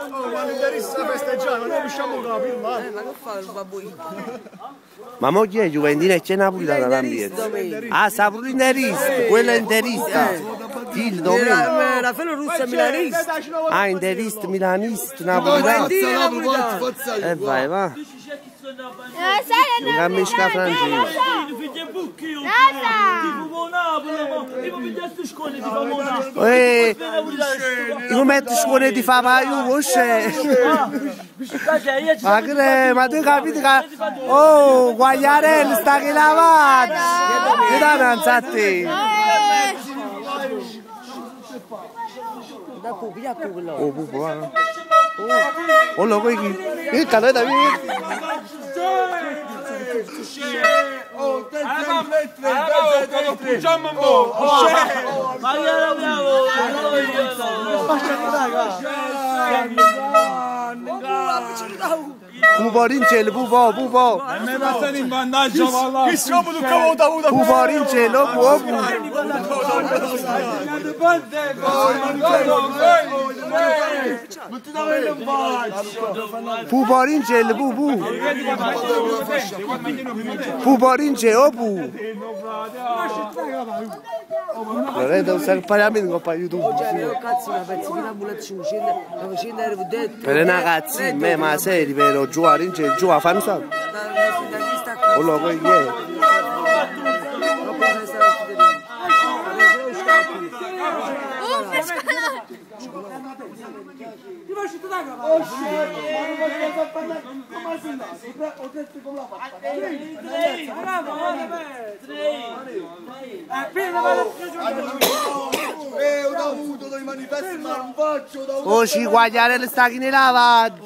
Oh, ma l'interista festeggiare, ma noi riusciamo a capire, ma... Ma che fa il babbuino? Ma mo chi è Juventina e c'è Napolitana l'ambiente? Ah, sta pure l'interista, quello è interista. Il domenica. Raffaello Russo è milanista. Ah, interista, milanista, napolitano. Juventino e napolitano. E vai, va. Non sai Non capisco francese. Ehi, io metto scuole di fa ma io voce. Ma che ma tu capito che oh, Guagliarello sta che lavato. Che da non sa te. Da pupi, da pupi là. Oh, pupo, va. Oh, lo qui. Il canale da Oh, Pupo pupo, pupo. Me passano in vantaggio, valla. Chi siamo tu che ho avuto? Pupo rincelo, pupo. Pupo rincelo, pupo. Pupo rincelo, pu. Lorenzo, sta parliamo con YouTube. Cioè, cazzo, una pezzina bullet 500, 900 euro detto. Per una ragazzi, me ma seri però giù a rince, giù a fanno sa. Da chi sta qui? Oh, lo qui è. Eh, ho avuto dei manifesti, ma non faccio, ho avuto... Oh, ci guagliare sta chi ne lavaggio.